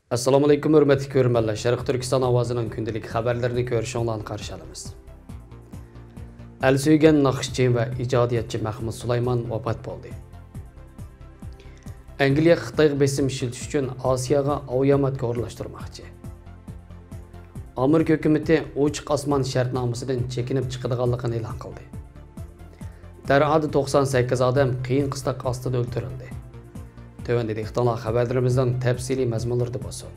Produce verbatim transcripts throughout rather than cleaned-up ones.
ئەسسالامۇئەلەيكۇم، ھۆرمەتلىك كۆرۈرمەنلەر. شەرقىي تۈركىستان ئاۋازىنىڭ كۈندىلىك خەۋەرلىرىنى كۆرۈشۈڭلارنى قارشى ئالىمىز. ئەل سۆيگەن ناخشىچى ۋە ئىجادىيەتچى مەخمۇت سۇلايمان ۋاپات بولدى. ئەنگلىيە خىتايغا بېسىم ئىشلىتىش ئۈچۈن ئاسىياغا ئاۋىياماتكا ئورۇنلاشتۇرماقچى. ئامېرىكا ھۆكۈمىتى ئوچۇق ئاسمان شەرتنامىسىدىن چېكىنىپ چىقىدىغانلىقىنى ئېلان قىلدى. دەرھالدا توقسان سەككىز ئادەم قىيىن قىستاق ئاستىدا ئۆلتۈرۈلدى. تۆۋەندە دىققىتىڭلار خەۋەرلىرىمىزنىڭ تەپسىلىي مەزمۇنلىرىدا بولسۇن.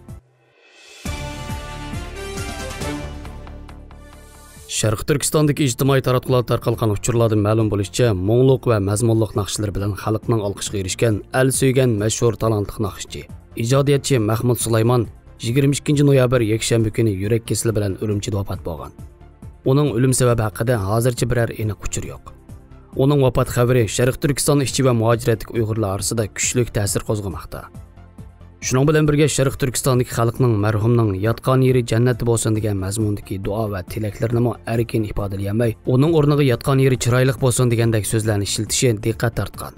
شەرقىي تۈركىستاندىكى ئىجتىمائىي تاراتقۇلاردا تارقالغان ئۇچۇرلاردىن مەلۇم بولۇشىچە، مۇڭلۇق ۋە مەزمۇنلۇق ناخشىلىرى بىلەن خەلقنىڭ ئالقىشىغا ئېرىشكەن ئەل سۆيگەن مەشھۇر تالانتلىق ناخشىچى، ئىجادىيەتچى مەخمۇت سۇلايمان يىگىرمە ئىككىنچى نويابىر يەكشەنبە كۈنى يۈرەك كېسىلى بىلەن ئۈرۈمچىدە ۋاپات بولغان. ئۇنىڭ ئۆلۈم سەۋەبى ھەققىدە ھازىرچە بىرەر ئېنىق ئۇچۇر يوق. ئۇنىڭ ۋاپات خەۋىرى شەرقىي تۈركىستان ئىچى ۋە مۇھاجىرەتتىكى ئۇيغۇرلار ئارىسىدا كۈچلۈك تەسىر قوزغىماقتا. شۇنىڭ بىلەن بىرگە، شەرقىي تۈركىستاندىكى خەلقنىڭ مەرھۇمنىڭ ياتقان يېرى جەننەتتە بولسۇن دېگەن مەزمۇندىكى دۇئا ۋە تىلەكلىرىنىمۇ ئەركىن ئىپادىلىيەلمەي، ئۇنىڭ ئورنىغا ياتقان يېرى چىرايلىق بولسۇن دېگەندەك سۆزلەرنى ئىشلىتىشى دىققەت تارتقان.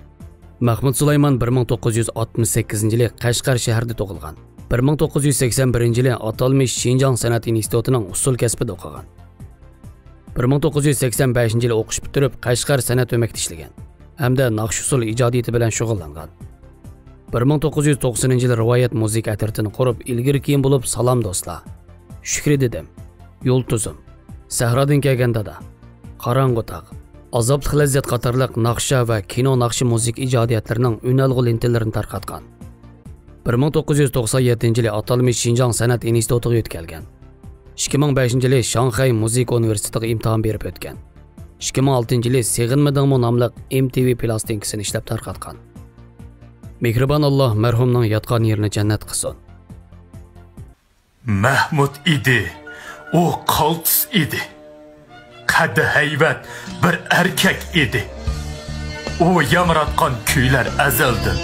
مەخمۇت سۇلايمان بىر مىڭ توققۇز يۈز ئاتمىش سەككىزىنچى يىلى قەشقەر شەھىرىدە تۇغۇلغان. بىر مىڭ توققۇز يۈز سەكسەن بىرىنچى يىلى ئاتالمىش شىنجاڭ سەنئەت ئىنستىتۇتىنىڭ ئۇسسۇل كەسپىدە ئوقۇغان. بىر مىڭ توققۇز يۈز سەكسەن بەشىنچى يىلى ئوقۇش پۈتتۈرۈپ، قەشقەر سەنئەت ئۆمىكىدە ئىشلىگەن ھەمدە ناخشا-ئۇسسۇل ئىجادىيىتى بىلەن شۇغۇللانغان. بىر مىڭ توققۇز يۈز توقسىنىنچى يىلى رىۋايەت مۇزىكا ئەترىتىنى قۇرۇپ، ئىلگىرى-كېيىن بولۇپ سالام دوستلار، شۈكرى دېدىم، يۇلتۇزۇم، سەھرادىن كەلگەن دادا، قاراڭغۇ تاغ، ئازابلىق لەززەت قاتارلىق ناخشا ۋە كىنو ناخشا مۇزىكا ئىجادىيەتلىرىنىڭ ئۈنئالغۇ لېنتىلىرىنى تارقاتقان. بىر مىڭ توققۇز يۈز توقسان يەتتىنچى يىلى ئاتالمىش شىنجاڭ سەنئەت ئىنستىتۇتىغا يۆتكەلگەن. ئىككى مىڭ بەشىنچى يىلى شاڭخەي مۇزىكا ئۇنىۋېرسىتېتىغا ئىمتىھان بېرىپ ئۆتكەن. ئىككى مىڭ ئالتىنچى يىلى سېغىنمىدىڭمۇ ناملىق ئېم تى ۋى پىلاستىنكىسىنى ئىشلەپ تارقاتقان. مېھرىبان ئاللا مەرھۇمنىڭ ياتقان يېرىنى جەننەت قىلسۇن. مەھمۇد ئىدى، ئۇ قالتىس ئىدى. قەددى ھەيۋەت بىر ئەركەك ئىدى. ئۇ يامراتقان كۈيلەر ئەزەلدىن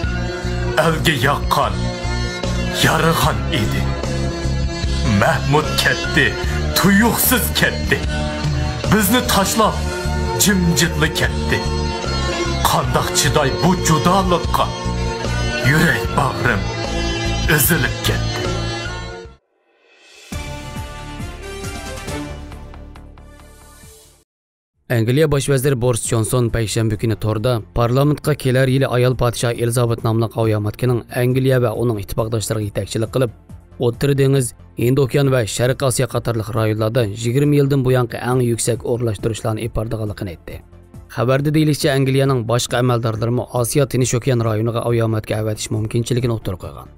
ئەلگە ياققان، يارىغان ئىدى. مەھمۇد كەتتى، تۇيۇقسىز كەتتى. بىزنى تاشلاپ جىمجىتلا كەتتى. قانداق چىداي بۇ جۇدالىققا؟ يۈرەك باغرىم ئېزىلىپ كەتتى. ئەنگلىيە باش ۋەزىرى بورىس جونسون پەيشەنبە كۈنى توردا پارلامېنتقا كېلەر يىلى ئايال پادىشاھ ئېلىزابېت ناملىق ئاۋىياماتكىنىڭ ئەنگلىيە ۋە ئۇنىڭ ئىتتىپاقداشلىرىغا يېتەكچىلىك قىلىپ، ئوتتۇرا دېڭىز، ھىندى ئوكيان ۋە شەرقىي ئاسىيا قاتارلىق رايونلاردا يىگىرمە يىلدىن بۇيانقى ئەڭ يۈكسەك ئورۇنلاشتۇرۇشلارنى ئېلىپ بارىدىغانلىقىنى ئېيتتى. خەۋەردە دېيىلىشىچە، ئەنگلىيەنىڭ باشقا ئەمەلدارلىرىمۇ ئاسىيا تىنچ ئوكيان رايونىغا ئاۋىياماتكا ئەۋەتىش مۇمكىنچىلىكىنى ئوتتۇرىغا قويغان.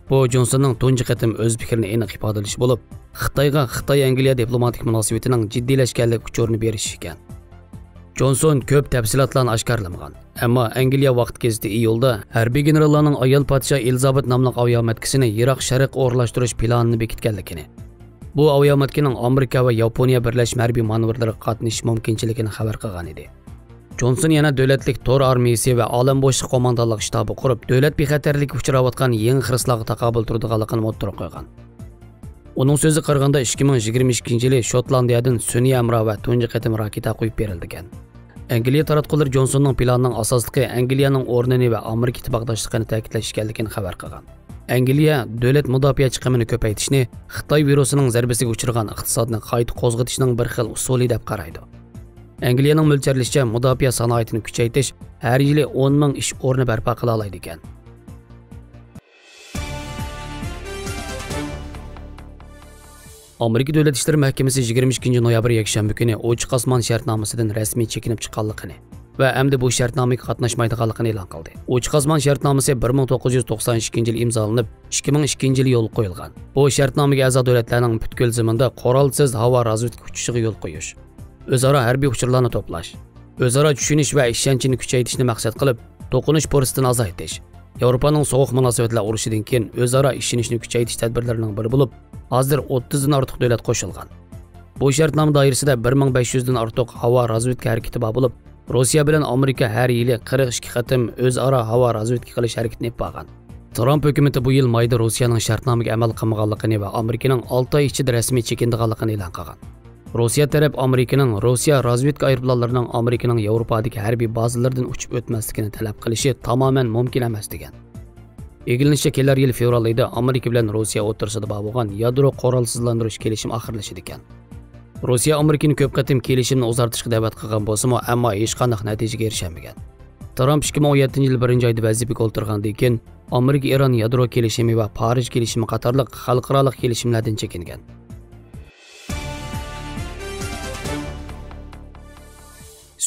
بۇ جونسوننىڭ تۇنجى قېتىم ئۆز پىكرىنى ئېنىق ئىپادىلىشى بولۇپ، خىتايغا خىتاي-ئەنگلىيە دىپلوماتىك مۇناسىۋىتىنىڭ جىددىيلەشكەنلىك ئۇچۇرىنى بېرىشى ئىكەن. جونسون كۆپ تەپسىلاتلارنى ئاشكارىلىمىغان، ئەمما ئەنگلىيە ۋاقىت گېزىتى ئىيۇلدا ھەربىي گېنېراللارنىڭ ئايال پادىشاھ ئېلىزابېت ناملىق ئاۋىياماتكىسىنى يىراق شەرققە ئورۇنلاشتۇرۇش پىلانىنى بېكىتكەنلىكىنى، بۇ ئاۋىياماتكىنىڭ ئامېرىكا ۋە ياپونىيە بىرلەشمە ھەربىي مانېۋىرلىرىغا قاتنىشىش مۇمكىنچىلىكىنى خەۋەر قىلغان ئىدى. جونسون يەنە دۆلەتلىك تور ئارمىيىسى ۋە ئالەم بوشلۇق قوماندانلىق شتابى قۇرۇپ، دۆلەت بىخەتەرلىكى ئۇچراۋاتقان يېڭى خىرىسلارغا تاقابىل تۇرىدىغانلىقىنى ئوتتۇرىغا قويغان. ئۇنىڭ سۆزىگە قارىغاندا، ئىككى مىڭ يىگىرمە ئىككىنچى يىلى شوتلاندىيەدىن سۈنئىي ھەمراھ ۋە تۇنجى قېتىم راكېتا قويۇپ بېرىلىدىكەن. ئەنگلىيە تاراتقۇلىرى جونسوننىڭ پىلانىنىڭ ئاساسلىقى ئەنگلىيەنىڭ ئورنىنى ۋە ئامېرىكا ئىتتىپاقداشلىقىنى تەكىتلەش ئىكەنلىكىنى خەۋەر قىلغان. ئەنگلىيە دۆلەت مۇداپىئە چىقىمىنى كۆپەيتىشنى خىتاي ۋىرۇسىنىڭ زەربىسىگە ئۇچرىغان ئىقتىسادنى قايتا قوزغىتىشنىڭ بىر خىل ئۇسۇلى دەپ قارايدۇ. ئەنگلىيەنىڭ مۆلچەرلىشىچە، مۇداپىئە سانائىتىنى كۈچەيتىش ھەر يىلى ئون مىڭ ئىش ئورنى بەرپا قىلالايدىكەن. ئامېرىكا دۆلەت ئىشلىرى مەھكىمىسى يىگىرمە ئىككىنچى نويابىر يەكشەنبە كۈنى ئوچۇق ئاسمان شەرتنامىسىدىن رەسمىي چېكىنىپ چىققانلىقىنى ۋە ئەمدى بۇ شەرتنامىگە قاتناشمايدىغانلىقىنى ئېلان قىلدى. ئوچۇق ئاسمان شەرتنامىسى بىر مىڭ توققۇز يۈز توقسان ئىككىنچى يىلى ئىمزالىنىپ، ئىككى مىڭ ئىككىنچى يىلى يولغا قويۇلغان. بۇ شەرتنامىگە ئەزا دۆلەتلەرنىڭ پۈتكۈل زېمىندا قورالسىز ھاۋا رازۋېدكا ئۇچۇشىغا يول قويۇش، ئۆزئارا ھەربىي ئۇچۇرلارنى توپلاش، ئۆزئارا چۈشىنىش ۋە ئىشەنچنى كۈچەيتىشنى مەقسەت قىلىپ، توقۇنۇش پۇرسىتىنى ئازايتىش، ياۋروپانىڭ سوغۇق مۇناسىۋەتلەر ئۇرۇشىدىن كېيىن ئۆزئارا ئىشىنىشنى كۈچەيتىش تەدبىرلىرىنىڭ بىرى بولۇپ، ھازىر ئوتتۇزدىن ئارتۇق دۆلەت قوشۇلغان. بۇ شەرتنامە دائىرىسىدە بىر مىڭ بەش يۈزدىن ئارتۇق ھاۋا رازۋېدكا ھەرىكىتى بار بولۇپ، روسىيە بىلەن ئامېرىكا ھەر يىلى قىرىق ئىككى قېتىم ئۆزئارا ھاۋا رازۋېدكا قىلىش ھەرىكىتىنى ئېلىپ بارغان. ترامپ ھۆكۈمىتى بۇ يىل مايدا روسىيەنىڭ شەرتنامىگە ئەمەل قىلمىغانلىقىنى ۋە ئامېرىكىنىڭ ئالتە ئاي ئىچىدە رەسمىي چېكىنىدىغانلىقىنى ئېلان قىلغان. روسىيە تەرەپ ئامېرىكىنىڭ روسىيە رازۋېدكا ئايروپىلانلىرىنىڭ ئامېرىكىنىڭ ياۋروپادىكى ھەربىي بازىلىرىدىن ئۇچۇپ ئۆتمەسلىكىنى تەلەپ قىلىشى تامامەن مۇمكىن ئەمەس دېگەن. ئىگىلىنىشىچە، كېلەر يىل فېۋرال ئېيىدا ئامېرىكا بىلەن روسىيە ئوتتۇرىسىدا بار بولغان يادرو قورالسىزلاندۇرۇش كېلىشىمى ئاخىرلىشىدىكەن. روسىيە ئامېرىكىنى كۆپ قېتىم كېلىشىمنى ئۇزارتىشقا دەۋەت قىلغان بولسىمۇ، ئەمما ھېچقانداق نەتىجىگە ئېرىشەلمىگەن. ترامپ ئىككى مىڭ ئون يەتتىنچى يىل بىرىنچى ئايدا ۋەزىپىگە ئولتۇرغاندىن كېيىن، ئامېرىكا ئىران يادرو كېلىشىمى ۋە پارىژ كېلىشىمى قاتارلىق خەلقئارالىق كېلىشىملەردىن چېكىنگەن.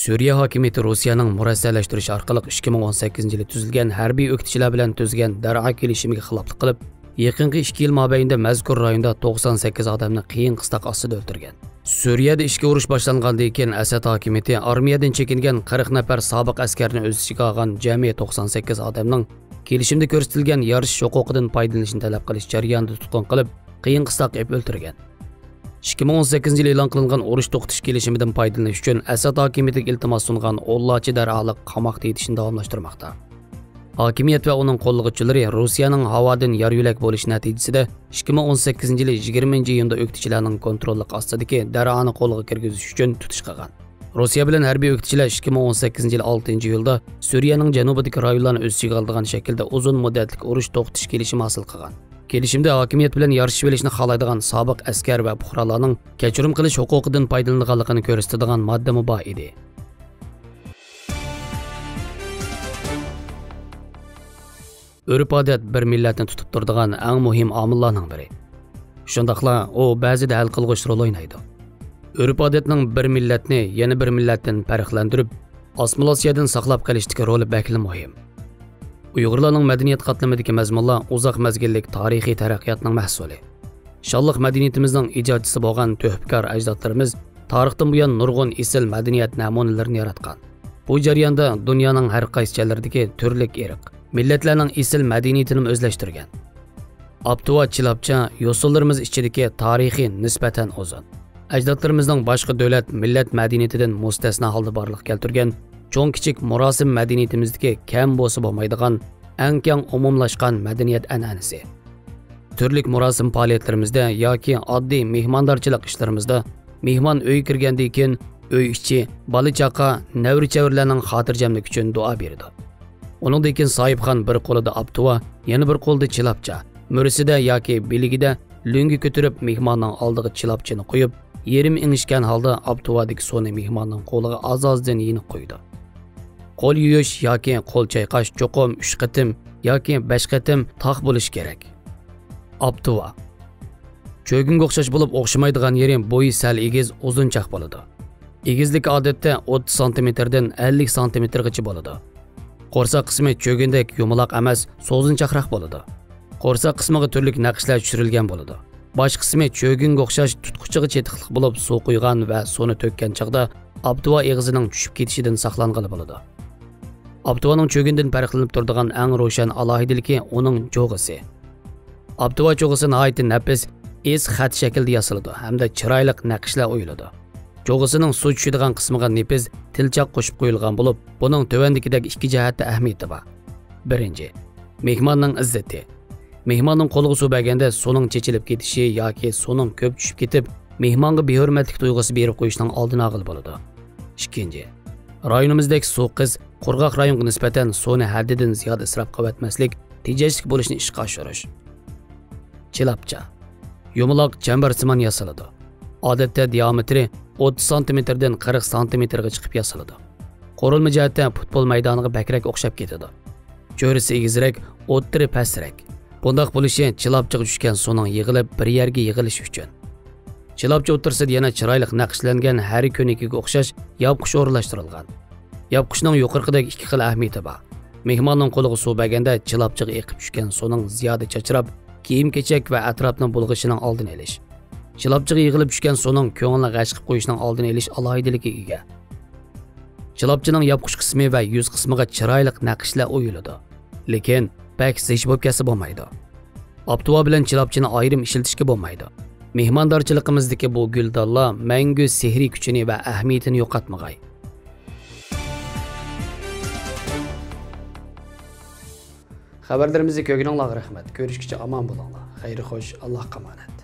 سۈرىيە ھاكىمىيىتى روسىيەنىڭ مۇرەسسەلەشتۈرۈش ئارقىلىق ئىككى مىڭ ئون سەككىزىنچى يىلى تۈزۈلگەن ھەربىي ئۆكتىچىلەر بىلەن تۈزگەن دەرئا كېلىشىمىگە خىلاپلىق قىلىپ، يېقىنقى ئىككى يىل مابەينىدە مەزكۇر رايوندا توقسان سەككىز ئادەمنى قىيىن قىستاق ئاستىدا ئۆلتۈرگەن. سۈرىيەدە ئىچكى ئۇرۇش باشلانغاندىن كېيىن، ئەسەد ھاكىمىيىتى ئارمىيەدىن چېكىنگەن قىرىق نەپەر سابىق ئەسكەرنى ئۆز ئىچىگە ئالغان جەمئىي توقسان سەككىز ئادەمنىڭ كېلىشىمدە كۆرسىتىلگەن يارىشىش ھوقۇقىدىن پايدىلىنىشنى تەلەپ قىلىش جەريانىدا تۇتقۇن قىلىپ، قىيىن قىستاق ئېلىپ ئۆلتۈرگەن. ئىككى مىڭ ئون سەككىزىنچى يىلى ئېلان قىلىنغان ئۇرۇش توختىتىش كېلىشىمىدىن پايدىلىنىش ئۈچۈن ئەسەد ھاكىمىيىتىگە ئىلتىماس سۇنغان ئونلارچە دەرھاللىق قاماقتا يېتىشنى داۋاملاشتۇرماقتا. ھاكىمىيەت ۋە ئۇنىڭ قوللىغۇچىلىرى روسىيەنىڭ ھاۋادىن يار يۆلەك بولۇشى نەتىجىسىدە، ئىككى مىڭ ئون سەككىزىنچى يىلى يىگىرمىنچى ئىيۇندا ئۆكتىچىلەرنىڭ كونتروللۇقى ئاستىدىكى دەرئانى قولغا كىرگۈزۈش ئۈچۈن تۇتۇش قىلغان. روسىيە بىلەن ھەربىي ئۆكتىچىلەر ئىككى مىڭ ئون سەككىزىنچى يىل ئالتىنچى ئىيۇلدا سۈرىيەنىڭ جەنۇبىدىكى رايونلارنى ئۆز ئىچىگە ئالىدىغان شەكىلدە ئۇزۇن مۇددەتلىك ئۇرۇش توختىتىش كېلىشىمى ھاسىل قىلغان. كېلىشىمدە ھاكىمىيەت بىلەن يارىشىشىۋېلىشنى خالايدىغان سابىق ئەسكەر ۋە پۇقرالارنىڭ كەچۈرۈم قىلىش ھوقۇقىدىن پايدىلىنىدىغانلىقىنى كۆرسىتىدىغان ماددىمۇ بار ئىدى. ئۆرپ-ئادەت بىر مىللەتنى تۇتۇپ تۇرىدىغان ئەڭ مۇھىم ئامىللارنىڭ بىرى. شۇنداقلا ئۇ بەزىدە ھەل قىلغۇچ رول ئوينايدۇ. ئۆرپ-ئادەتنىڭ بىر مىللەتنى يەنە بىر مىللەتتىن پەرقلەندۈرۈپ، ئاسسىمىلياتسىيەدىن ساقلاپ قېلىشتىكى رولى بەكلا مۇھىم. ئۇيغۇرلارنىڭ مەدەنىيەت قاتلىمىدىكى مەزمۇنلار ئۇزاق مەزگىللىك تارىخىي تەرەققىياتنىڭ مەھسۇلى. شانلىق مەدەنىيىتىمىزنىڭ ئىجادچىسى بولغان تۆھپىكار ئەجدادلىرىمىز تارىختىن بۇيان نۇرغۇن ئېسىل مەدەنىيەت نەمۇنىلىرىنى ياراتقان. بۇ جەرياندا دۇنيانىڭ ھەر قايسى جايلىرىدىكى تۈرلۈك ئىرق، مىللەتلەرنىڭ ئېسىل مەدەنىيىتىنىمۇ ئۆزلەشتۈرگەن. ئاپتۇۋا، چىلاپچا يوسۇنلىرىمىز ئىچىدىكى تارىخى نىسبەتەن ئۇزۇن. ئەجدادلىرىمىزنىڭ باشقا دۆلەت، مىللەت مەدەنىيىتىدىن مۇستەسنا ھالدا بارلىققا كەلتۈرگەن چوڭ-كىچىك مۇراسىم مەدەنىيىتىمىزدىكى كەم بولسا بولمايدىغان، ئەڭ كەڭ ئومۇملاشقان مەدەنىيەت ئەنئەنىسى. تۈرلۈك مۇراسىم پائالىيەتلىرىمىزدە ياكى ئاددىي مېھماندارچىلىق ئىشلىرىمىزدا مېھمان ئۆيگە كىرگەندىن كېيىن ئۆي ئىچى، بالا-چاقا، نەۋرە-چەۋرىلەرنىڭ خاتىرجەملىكى ئۈچۈن دۇئا بېرىدۇ. ئۇنىڭدىن كېيىن ساھىبخان بىر قولىدا ئاپتۇۋا، يەنە بىر قولىدا چىلاپچا، مۈرىسىدە ياكى بىلىكىدە لۆڭگە كۆتۈرۈپ مېھماننىڭ ئالدىغا چىلاپچىنى قويۇپ، يېرىم ئېڭىشكەن ھالدا ئاپتۇۋادىكى سۇنى مېھماننىڭ قولىغا ئاز-ئازدىن يېنىپ قويىدۇ. قول يۇيۇش ياكى قول چايقاش چوقۇم ئۈچ قېتىم ياكى بەش قېتىم تاق بولۇشى كېرەك. ئاپتۇۋا. چۆگۈنگە ئوخشاش بولۇپ، ئوخشىمايدىغان يېرى بويى سەل ئېگىز، ئۇزۇنچاق بولىدۇ. ئېگىزلىكى ئادەتتە ئوتتۇز سانتىمېتىردىن ئەللىك سانتىمېتىرغىچە بولىدۇ. قورساق قىسمى چۆگۈندەك يۇمىلاق ئەمەس، سوزۇنچاقراق بولىدۇ. قورساق قىسمىغا تۈرلۈك نەقىشلەر چۈشۈرۈلگەن بولىدۇ. باش قىسمى چۆگۈنگە ئوخشاش تۇتقۇچىغا چېتىقلىق بولۇپ، سۇ قۇيغان ۋە سۇنى تۆككەن چاغدا ئاپتۇۋا ئېغىزىنىڭ چۈشۈپ كېتىشىدىن ساقلانغىلى بولىدۇ. ئاپتۇۋانىڭ چۆگۈندىن پەرقلىنىپ تۇرىدىغان ئەڭ روشەن ئالاھىدىلىكى ئۇنىڭ جوغىسى. ئاپتۇۋا جوغىسى ناھايىتى نەپىس، ئېس خەت شەكلىدە ياسىلىدۇ ھەمدە چىرايلىق نەقىشلەر ئويۇلىدۇ. جوغىسىنىڭ سۇ چۈشىدىغان قىسمىغا نېپىز تىلچاق قوشۇپ قويۇلغان بولۇپ، بۇنىڭ تۆۋەندىكىدەك ئىككى جەھەتتە ئەھمىيىتى بار. بىرىنچى، مېھماننىڭ ئىززىتى. مېھماننىڭ قولىغا سۇ بەرگەندە سۇنىڭ چېچىلىپ كېتىشى ياكى سۇنىڭ كۆپ چۈشۈپ كېتىپ، مېھمانغا بىھۆرمەتلىك تۇيغۇسى بېرىپ قويۇشنىڭ ئالدىنى ئالغىلى بولىدۇ. ئىككىنچى، رايونىمىزدەك سۇ قىس، قۇرغاق رايونغا نىسبەتەن سۇنى ھەددىدىن زىيادە ئىسراپ قىلىۋەتمەسلىك، تېجەشلىك بولۇشنى ئىشقا ئاشۇرۇش. چىلاپچا. يۇمىلاق چەمبەرسىمان ياسىلىدۇ. ئادەتتە دىئامېتىرى ئوتتۇز سانتىمېتىردىن قىرىق سانتىمېتىرغا چىقىپ ياسىلىدۇ. قۇرۇلما جەھەتتە پۇتبول مەيدانىغا بەكرەك ئوخشاپ كېتىدۇ. چۆرىسى ئېگىزرەك، ئوتتۇرى پەسرەك. بۇنداق بولۇشى چىلاپچىغا چۈشكەن سۇنىڭ يىغىلىپ بىر يەرگە يىغىلىشى ئۈچۈن. چىلاپچا ئوتتۇرىسىدا يەنە چىرايلىق نەقىشلەنگەن ھەر كۆنىكىگە ئوخشاش ياپقۇچ ئورۇنلاشتۇرۇلغان. ياپقۇچنىڭ يۇقىرىقىدەك ئىككى خىل ئەھمىيىتى بار. مېھماننىڭ قولىغا سۇ بەرگەندە چىلاپچىغا ئېقىپ چۈشكەن سۇنىڭ زىيادە چاچراپ، كىيىم-كېچەك ۋە ئەتراپنىڭ بۇلغىشىنىڭ ئالدىنى ئېلىش. چىلاپچىغا يىغىلىپ چۈشكەن سۇنىڭ كۆڭلىنى غەش قىلىپ قويۇشنىڭ ئالدىنى ئېلىش ئالاھىدىلىكىگە ئىگە. چىلاپچىنىڭ ياپقۇچ قىسمى ۋە يۈز قىسمىغا چىرايلىق نەقىشلەر ئويۇلىدۇ. لېكىن بەك زىچ بولۇپ كەتسە بولمايدۇ. ئاپتۇۋا بىلەن چىلاپچىنى ئايرىم ئىشلىتىشكە بولمايدۇ. مېھماندارچىلىقىمىزدىكى بۇ گۈلدانلار مەڭگۈ سېھرىي كۈچىنى ۋە ئەھمىيىتىنى يوقاتمىغاي. خەۋەرلىرىمىزنى كۆرگىنىڭلارغا رەھمەت. كۆرۈشكىچە ئامان بولۇڭلار. خەير خوش، ئاللاھقا ئامانەت.